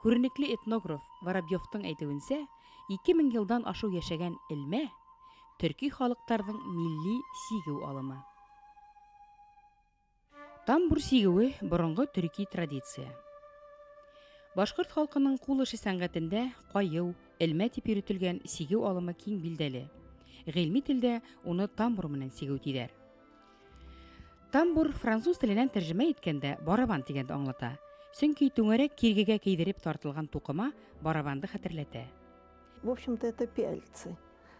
Күренекле этнограф Воробьевтың әйтеүенсә, 2000 йылдан ашыу йәшәгән элмә төрки халыҡтарҙың милли сигеү алымы. Тамбур сигеүе боронғо төрки традиция. Башҡорт халҡының ҡул эше сәнғәтендә ҡайыу, элмә тип йөрөтөлгән сигеү алымы киң билдәле. Ғилми телдә уны тамбур менән сигеү тиҙәр. Тамбур француз теленән тәржемә иткәндә барабан тигәнде аңлата. Сөнки түңәрәк киргегә кейҙереп тартылған туҡыма барабанды хәтерләтә. В общем-то, это пяльцы,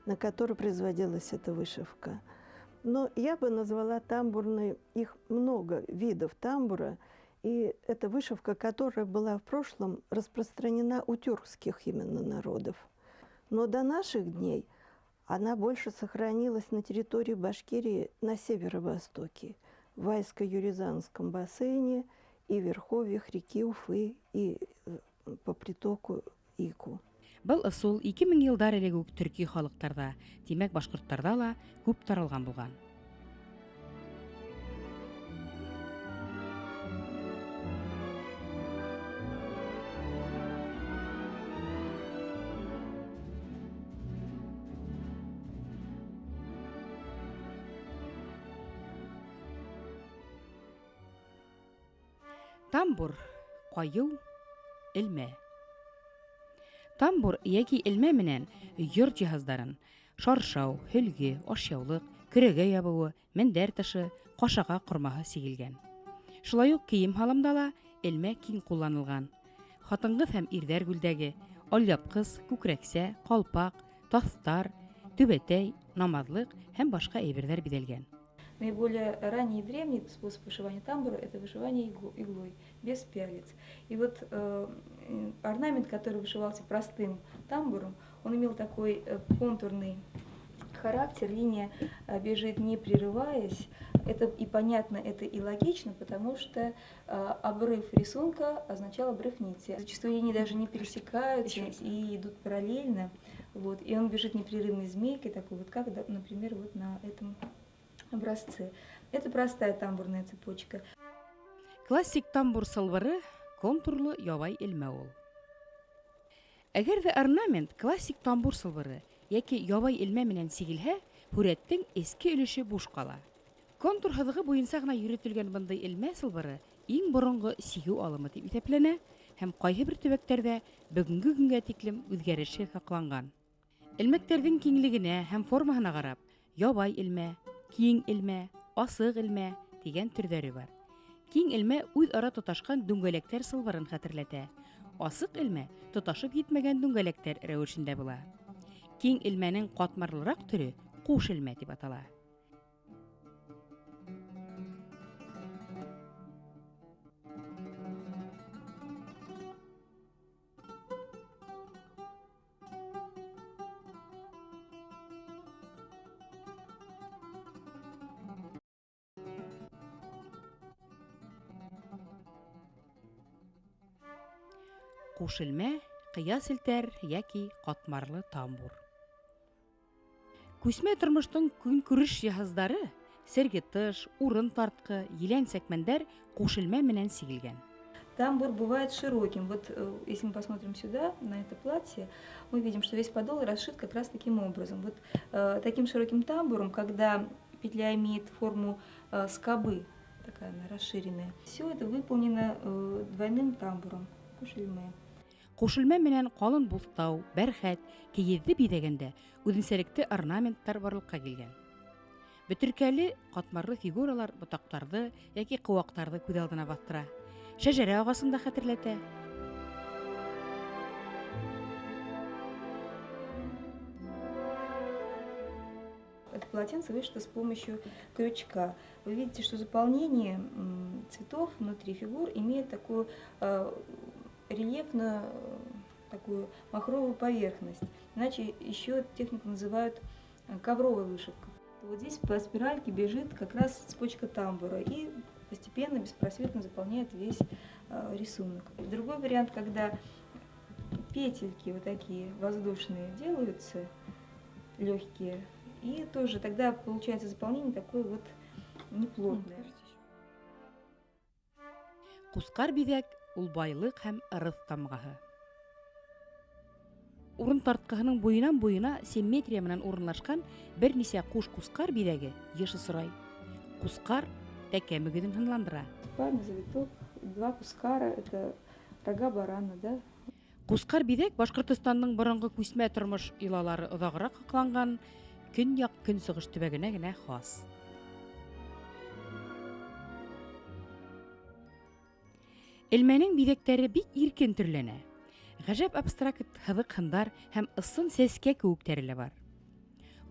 на которые производилась эта вышивка. Но я бы назвала тамбурной, их много видов тамбура, и это вышивка, которая была в прошлом распространена у тюркских именно народов. Но до наших дней она больше сохранилась на территории Башкирии на северо-востоке, в Вайско-Юрюзанском бассейне и верховьях реки Уфы и по притоку Ику. Был ысул 2000 йылдар элек үк төрки халыҡтарҙа, тимәк, башҡорттарҙа ла күп таралған булған. Тамбур, ҡайыу, элмә. Тамбур йәки элмә менән йорт йыһаздарын шаршау, һөлгө, ашъяулыҡ, көрәгә ябыуы, мендәр тышы, ҡашаға ҡормаһы сигелгән. Шулай уҡ кейем-һалымда ла элмә киң ҡулланылған. Хатын-ҡыҙ һәм ирҙәр күлдәге, алъяпҡыс, күкрәксә, ҡалпаҡ, таҫтар, түбәтәй, намаҙлыҡ һәм башҡа әйберҙәр биҙәлгән. Наиболее ранний и древний способ вышивания тамбура – это вышивание иглой, без пялец. И вот орнамент, который вышивался простым тамбуром, он имел такой контурный характер, линия бежит не прерываясь. Это и понятно, это и логично, потому что обрыв рисунка означал обрыв нити. Зачастую линии даже не пересекаются и идут параллельно. Вот. И он бежит непрерывной змейкой, такой вот, как, например, вот на этом образце. Это простая тамбурная цепочка. Классик тамбур сылбыры контурлы ябай элмә ул. Әгәр ҙә орнамент классик тамбур сылбыры йәки ябай элмә менән сигелһә, һүрәттең эске өлөшө буш ҡала. Контур һыҙығы буйынса ғына йөрөтөлгән бындай элмә сылбыры иң боронғо сигеү алымы тип иҫәпләнә һәм ҡайһы бер төбәктәрҙә бөгөнгө көнгә тиклем үҙгәрешһеҙ һаҡланған. Элмәктәрҙең киңлегенә һәм формаһына ҡарап, ябай элмә, киң элмә, асыҡ элмә тигән төрҙәре бар. Киң элмә үҙ-ара тоташҡан дүңгәләктәр сылбырын хәтерләтә. Асыҡ элмә тоташып етмәгән дүңгәләктәр рәүешендә була. Киң элмәнең ҡатмарлыраҡ төрө ҡуш элмә тип атала. Ҡуш элмә, ҡыя селтәр йәки ҡатмарлы тамбур. Күсмә тормоштоң көнкүреш йыһаздары сергетыш, урын тартҡы, елән сәкмәндәр ҡуш элмә менән сигелгән. Тамбур бывает широким. Вот если мы посмотрим сюда, на это платье, мы видим, что весь подол расшит как раз таким образом. Вот таким широким тамбуром, когда петля имеет форму скобы, такая она расширенная, все это выполнено двойным тамбуром. Ҡуш элмә. Ҡуш элмә менән ҡалын буҫтау, бәрхәт, кейеҙҙе биҙәгәндә үҙенсәлекле орнаменттар барлыҡҡа килгән. Бөтөркәле ҡатмарлы фигуралар ботаҡтарҙы йәки ҡыуаҡтарҙы күҙ алдына баҫтыра. Шәжәрә ағасын да хәтерләтә. Это полотенце вышито с помощью крючка. Вы видите, что заполнение цветов внутри фигур имеет такую рельефную, такую махровую поверхность. Иначе еще эту технику называют ковровой вышивкой. Вот здесь по спиральке бежит как раз цепочка тамбура и постепенно, беспросветно заполняет весь рисунок. Другой вариант, когда петельки вот такие воздушные делаются, легкие, и тоже тогда получается заполнение такое вот неплотное. Ҡусҡар биҙәк Ул байлык һәм ырыҫ тамғаһы. Урын тартҡыһының буйынан буйына симметрия менән урынлашҡан бер нисә ҡуш ҡусҡар биҙәге йыш осрай. Ҡусҡар тәкә мөгөҙөн һынландыра. Парный завиток, два кускара, это рога барана, да? Ҡусҡар биҙәк Башҡортостандың боронғо күсмә тормош йолалары оҙағыраҡ һаҡланған көньяҡ-көнсығыш төбәгенә генә хас. Элмәнең биҙәктәре бик иркен төрләнә. Ғәжәп абстракт һыҙыҡ һындар һәм ысын сәскә кеүектәре лә бар.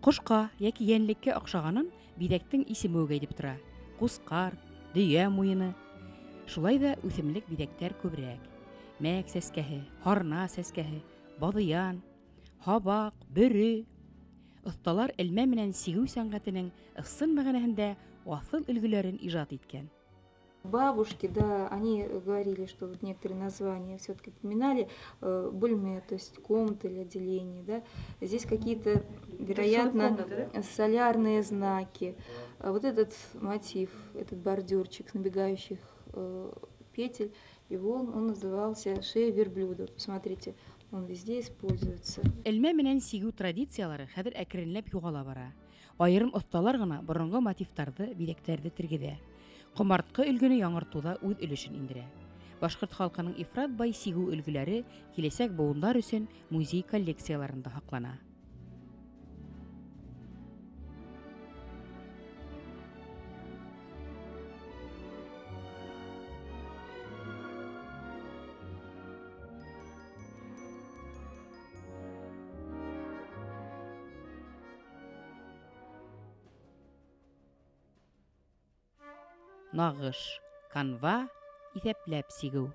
Ҡошҡа йәки йәнлеккә оҡшағанын биҙәктең исеме үк әйтеп тора. Ҡусҡар, дөйә муйыны. Шулай ҙа үҫемлек биҙәктәр күберәк. Мәк сәскәһе, һарна сәскәһе, баҙыян, һабаҡ, бөрө. Оҫталар элмә менән сигеү сәнғәтенең ысын мәғәнәһендә аҫыл өлгөләрен ижад иткән. Бабушки, да, они говорили, что вот некоторые названия все-таки поминали, бульме, то есть комнаты или отделение, да. Здесь какие-то, вероятно, солярные знаки. А вот этот мотив, этот бордюрчик с набегающих петель и волн, он назывался шея верблюда. Вот посмотрите, он везде используется. Элмә менән сигеү традициялары хәҙер әкренләп юғала бара. Айырым оҫталар ғына боронғо мотивтарҙы, биҙәктәрҙе тергеҙә. Ҡомартҡы өлгөнө яңыртыуҙа үҙ өлөшөн индерә. Башҡорт халҡының ифрат бай сигеү өлгөләре киләсәк быуындар өсөн музей коллекцияларында һаҡлана. Нағыш, канва, иҫәпләп сигеү.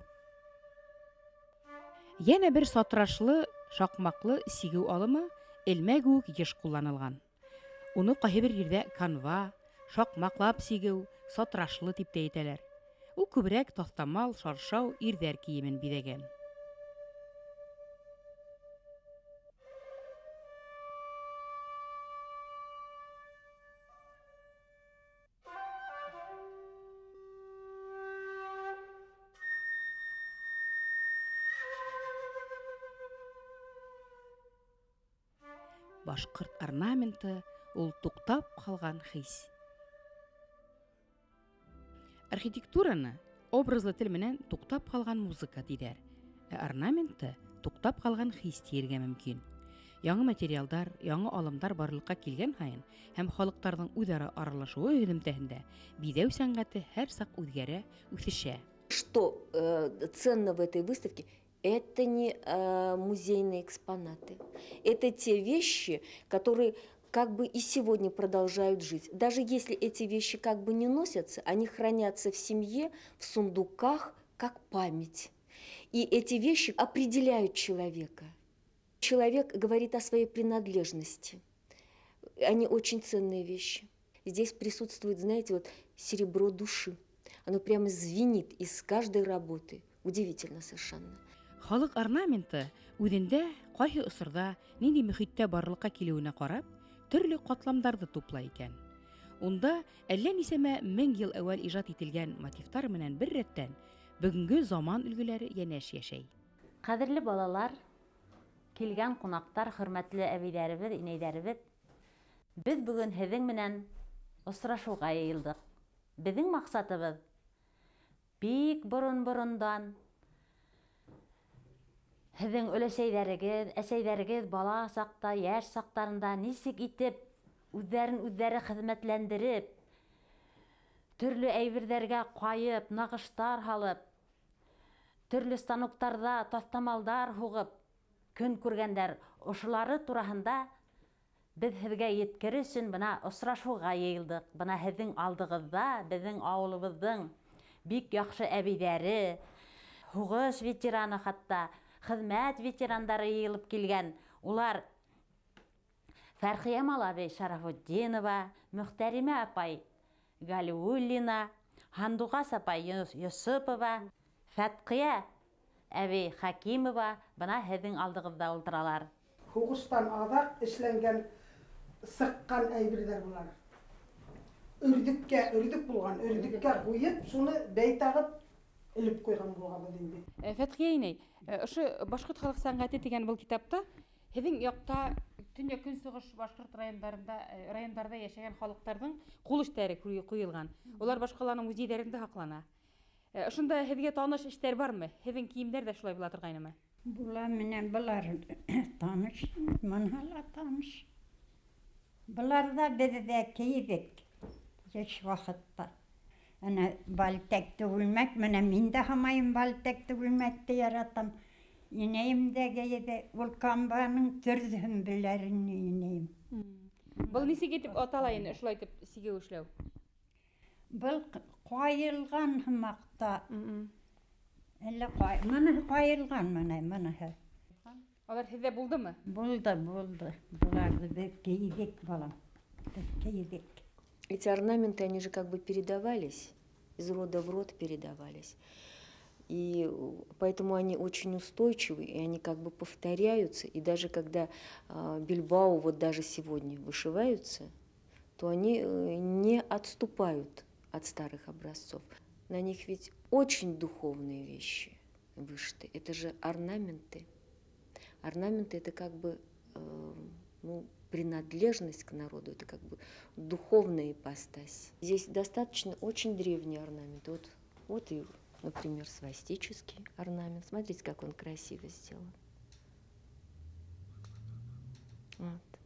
Йәнә бер сатрашлы, шаҡмаҡлы сигеү алымы элмә кеүек йыш ҡулланылған. Уны ҡайһы бер ерҙә канва, шаҡмаҡлап сигеү, сатрашлы тип тә әйтәләр. Ул күберәк таҫтамал, шаршау, ирҙәр кейемен биҙәгән. Башҡорт орнаменты ул туҡтап ҡалған хис. Архитектураны образлы тел менән туҡтап ҡалған музыка тиҙәр. Ә орнаментты туҡтап ҡалған хис тиергә мөмкин. Яңы материалдар, яңы алымдар барлыҡҡа килгән һайын һәм халыҡтарҙың үҙ-ара аралашыуы һөҙөмтәһендә биҙәү сәнғәте һәр саҡ үҙгәрә, үҫешә. Что ценно в этой выставке? Это не музейные экспонаты. Это те вещи, которые как бы и сегодня продолжают жить. Даже если эти вещи как бы не носятся, они хранятся в семье, в сундуках, как память. И эти вещи определяют человека. Человек говорит о своей принадлежности. Они очень ценные вещи. Здесь присутствует, знаете, вот серебро души. Оно прямо звенит из каждой работы. Удивительно совершенно. Халыҡ орнаменты үҙендә ҡайһы осорҙа, ниндәй мөхиттә барлыҡҡа килеүенә ҡарап, төрлө ҡатламдарҙы туплай икән. Унда әллә нисәмә мең йыл әүәл ижад ителгән мотивтар менән бер рәттән бөгөнгө заман өлгөләре йәнәш йәшәй. Ҡәҙерле балалар, килгән ҡунаҡтар, хөрмәтле әбейҙәребеҙ, инәйҙәребеҙ, беҙ бөгөн һеҙҙең менән осрашыуға йыйылдыҡ. Беҙҙең маҡсатыбыҙ бик борон-борондан һеҙҙең өләсәйҙәрегеҙ, әсәйҙәрегеҙ бала саҡта, йәш саҡтарында нисек итеп үҙҙәрен үҙҙәре хеҙмәтләндереп, төрлө әйберҙәргә ҡайып, нағыштар һалып, төрлө станоктарҙа таҫтамалдар һуғып көн күргәндәр. Ошолары тураһында беҙ һеҙгә еткерер өсөн бына осрашыуға йыйылдыҡ. Бына һеҙҙең алдығыҙҙа беҙҙең ауылыбыҙҙың бик яҡшы әбейҙәре, һуғыш ветераны, хатта хеҙмәт ветерандары йыйылып килгән. Улар Фәрхиә әбей Шарафутдинова, Мөхтәримә апай Галиуллина, Һандуғас апай Йосопова, Фәтҡиә әбей Хәкимова бына һеҙҙең алдығыҙҙа ултыралар. Һуғыштан аҙаҡ эшләнгән, сыҡҡан әйберҙәр булар. Өрҙөккә, өрҙөк булған, өрҙөккә ҡуйып, шуны бәй тағып Элеп ҡуйған булғанбыҙ инде. Фәтхиә инәй, ошо башҡорт халыҡ сәнғәте тигән был китапта һеҙҙең яҡта төньяҡ көнсығыш башҡорт райондарҙа йәшәгән халыҡтарҙың ҡул эштәре ҡуйылған. Улар башҡаланың музейҙәрендә һаҡлана. Ошонда һеҙгә таныш эштәр бармы? Һеҙҙең кейемдәр ҙә шулай була торғайнымы? Була менән былар таныш, мынһа ла таныш. Былар ҙа беҙ ҙә кейҙек йәш ваҡытта. Ана балтәкте күлмәк, менә мин дә һамайым балтәкте күлмәкте яратам. Инәйем дә кейҙе, ул камбаның төрҙөһөн беләр ине инәйем. Был нисек итеп атала ине, шулай итеп сигеү эшләү? Был ҡайылған һымаҡта. Әллә мыныһы ҡайылған, мына мыныһы. Алар һеҙҙә булдымы? Булды, булды. Быларҙы беҙ кейҙек, балам. Беҙ кейҙек. Эти орнаменты, они же как бы передавались, из рода в род передавались. И поэтому они очень устойчивы, и они как бы повторяются. И даже когда бильбау вот даже сегодня вышиваются, то они не отступают от старых образцов. На них ведь очень духовные вещи вышиты. Это же орнаменты. Орнаменты — это как бы принадлежность к народу, это как бы духовная ипостась. Здесь достаточно очень древние орнаменты. Вот и, например, свастический орнамент. Смотрите, как он красиво сделан. Вот.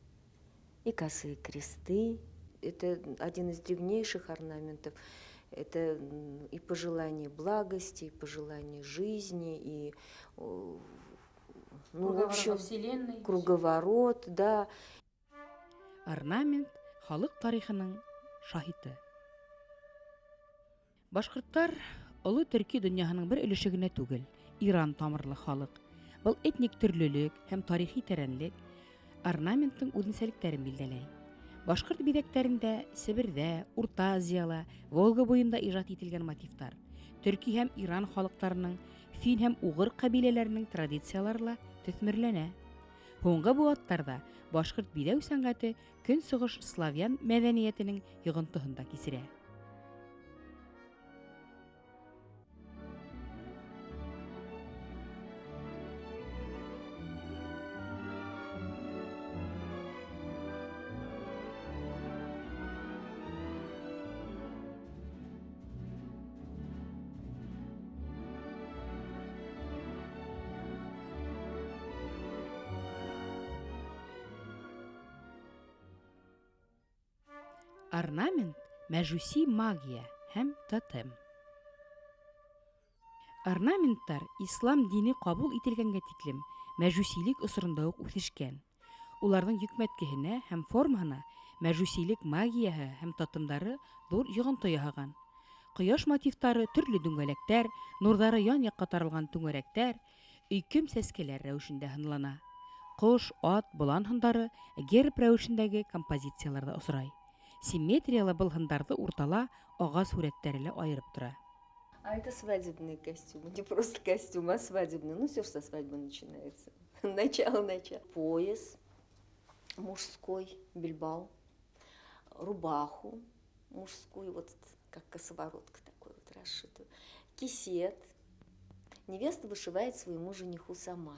И косые кресты. Это один из древнейших орнаментов. Это и пожелание благости, и пожелание жизни, и, ну, в общем, вселенной. Круговорот, да. Орнамент халыҡ тарихының шаһиты. Башҡорттар оло төрки донъяһының бер өлөшө генә түгел, Иран тамырлы халыҡ. Был этник төрлөлөк һәм тарихи тәрәнлек орнаменттың үҙенсәлектәрен билдәләй. Башҡорт биҙәктәрендә Себерҙә, Урта Азияла, Волга буйында ижад ителгән мотивтар, төрки һәм Иран халыҡтарының, фин һәм уғыр ҡәбиләләренең традициялары ла төҫмөрләнә. Һуңғы быуаттарҙа башҡорт биҙәү сәнғәте көнсығыш славян мәҙәниәтенең йоғонтоһон да кисерә. Орнамент мәжүси магия һәм тотем. Орнаменттар ислам дине ҡабул ителгәнгә тиклем мәжүсилек осоронда уҡ үҫешкән. Уларҙың йөкмәткеһенә һәм формаһына мәжүсилек магияһы һәм тотемдары ҙур йоғонто яһаған. Ҡояш мотивтары төрлө дүңгәләктәр, нурҙары ян-яҡҡа таралған түңәрәктәр, өйкөм сәскәләр рәүешендә һынлана. Ҡош, ат, болан һындары герб рәүешендәге композицияларҙа осрай. Симметриялы был һындарҙы уртала ағас һүрәттәре лә айырып тора. А это свадебные костюмы, не просто костюм, а свадебный. Ну, все же со свадьбы начинается. Начало, начало. Пояс мужской, бильбау, рубаху мужскую, вот как косоворотка такой вот расшитую, кисет. Невеста вышивает своему жениху сама.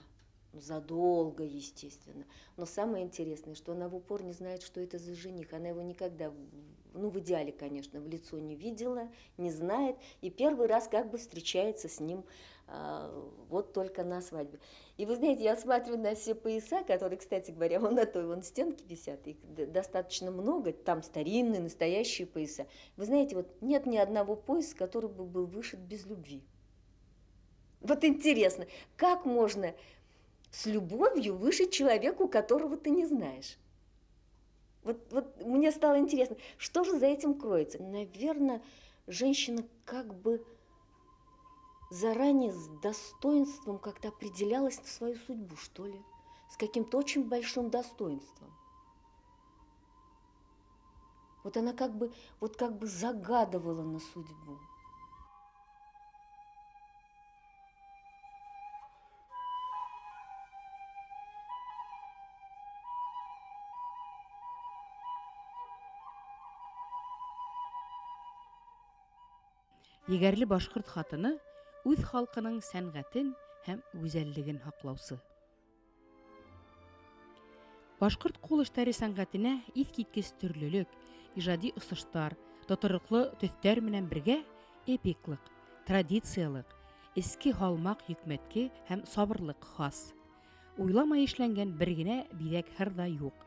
Задолго, естественно. Но самое интересное, что она в упор не знает, что это за жених. Она его никогда, ну, в идеале, конечно, в лицо не видела, не знает. И первый раз как бы встречается с ним вот только на свадьбе. И вы знаете, я смотрю на все пояса, которые, кстати говоря, вон на той вон стенке висят, их достаточно много, там старинные, настоящие пояса. Вы знаете, вот нет ни одного пояса, который бы был вышит без любви. Вот интересно, как можно с любовью вышить человеку, которого ты не знаешь? Вот мне стало интересно, что же за этим кроется? Наверное, женщина как бы заранее с достоинством как-то определялась на свою судьбу, что ли, с каким-то очень большим достоинством. Вот она как бы, вот как бы загадывала на судьбу. Егәрле башҡорт хатыны үҙ халҡының сәнғәтен һәм гүзәллеген һаҡлаусы. Башҡорт ҡул эштәре сәнғәтенә иҫ киткес төрлөлөк, ижади осоштар, тотороҡло төҫтәр менән бергә эпиклыҡ, традициялыҡ, эске һалмаҡ йөкмәтке һәм сабырлыҡ хас. Уйламай эшләнгән бер генә биҙәк һыр ҙа юҡ.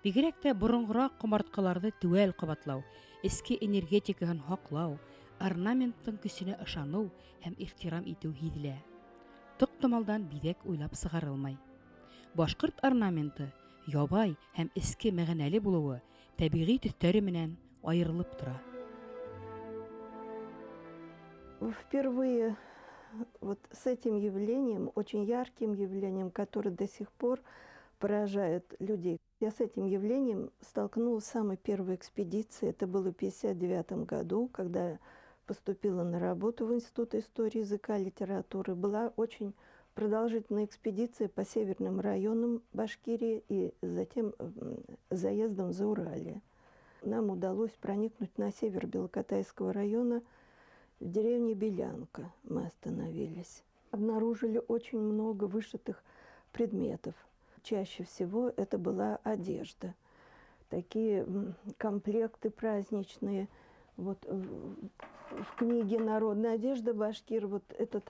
Бигерәк тә боронғораҡ ҡомартҡыларҙы теүәл ҡабатлау, эске энергетикаһын һаҡлау, орнаменттың көсөнә ышаныу һәм ихтирам итеү һиҙелә. Тоҡтомалдан биҙәк уйлап сығарылмай. Башҡорт орнаменты ябай һәм эске мәғәнәле булыуы тәбиғи төҫтәре менән айырылып тора. Впервые вот с этим явлением, очень ярким явлением, которое до сих пор поражает людей. Я с этим явлением столкнулась в самой первой экспедиции. Это было в 1959 году, когда я поступила на работу в Институт истории языка и литературы. Была очень продолжительная экспедиция по северным районам Башкирии и затем заездом за Урале. Нам удалось проникнуть на север Белокатайского района, в деревне Белянка мы остановились. Обнаружили очень много вышитых предметов. Чаще всего это была одежда. Такие комплекты праздничные. Вот в книге «Народная одежда башкир» вот этот,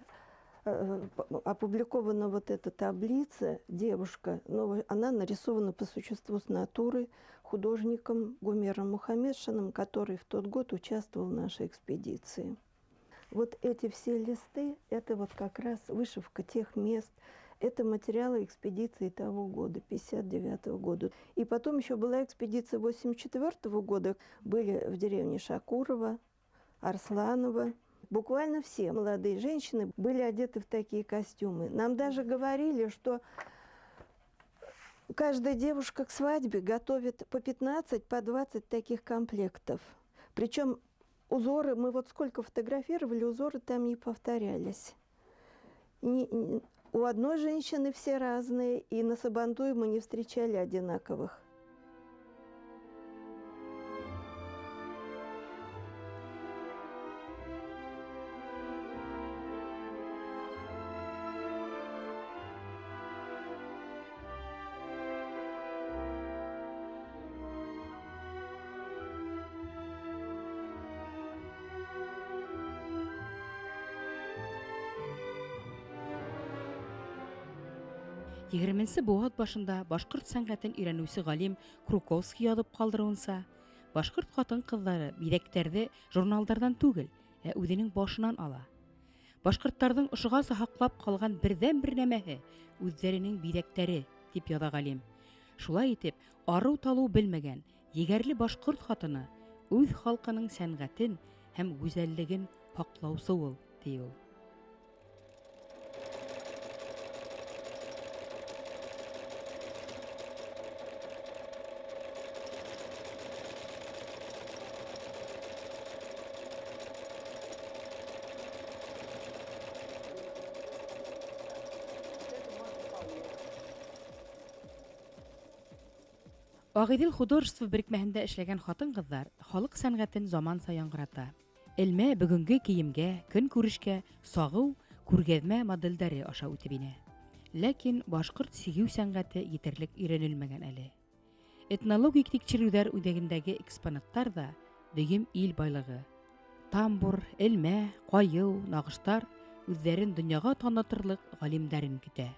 опубликована вот эта таблица «Девушка», но она нарисована по существу с натуры художником Гумером Мухаммедшиным, который в тот год участвовал в нашей экспедиции. Вот эти все листы, это вот как раз вышивка тех мест, это материалы экспедиции того года, 59 года. И потом еще была экспедиция 84 года, были в деревне Шакурова, Арсланова. Буквально все молодые женщины были одеты в такие костюмы. Нам даже говорили, что каждая девушка к свадьбе готовит по 15, по 20 таких комплектов. Причем узоры, мы вот сколько фотографировали, узоры там не повторялись. У одной женщины все разные, и на Сабантуе мы не встречали одинаковых. Егерменсе быуат башында башҡорт сәнғәтен өйрәнеүсе ғалим Круковский яҙып ҡалдырыуынса, башҡорт ҡатын-ҡыҙҙары биҙәктәрҙе журналдарҙан түгел, ә үҙенең башынан ала. Башҡорттарҙың ошоғаса һаҡлап ҡалған берҙән-бер нәмәһе үҙҙәренең биҙәктәре, тип яҙа ғалим. Шулай итеп, арыу-талыу белмәгән егәрле башҡорт ҡатыны үҙ халҡының сәнғәтен һәм гүзәллеген һаҡлаусы ул, ти ул. Ағиҙел художество берекмәһендә эшләгән ҡатын-ҡыҙҙар халыҡ сәнғәтен заманса яңғырата. Элмә бөгөнгө кейемгә, көнкүрешкә сағыу күргәҙмә моделдәре аша үтеп инә. Ләкин башҡорт сигеү сәнғәте етерлек өйрәнелмәгән әле. Этнологик тикшереүҙәр үҙәгендәге экспонаттар ҙа дөйөм ил байлығы. Тамбур, элмә, ҡайыу, нағыштар үҙҙәрен донъяға танытырлыҡ ғалимдәрен көтә.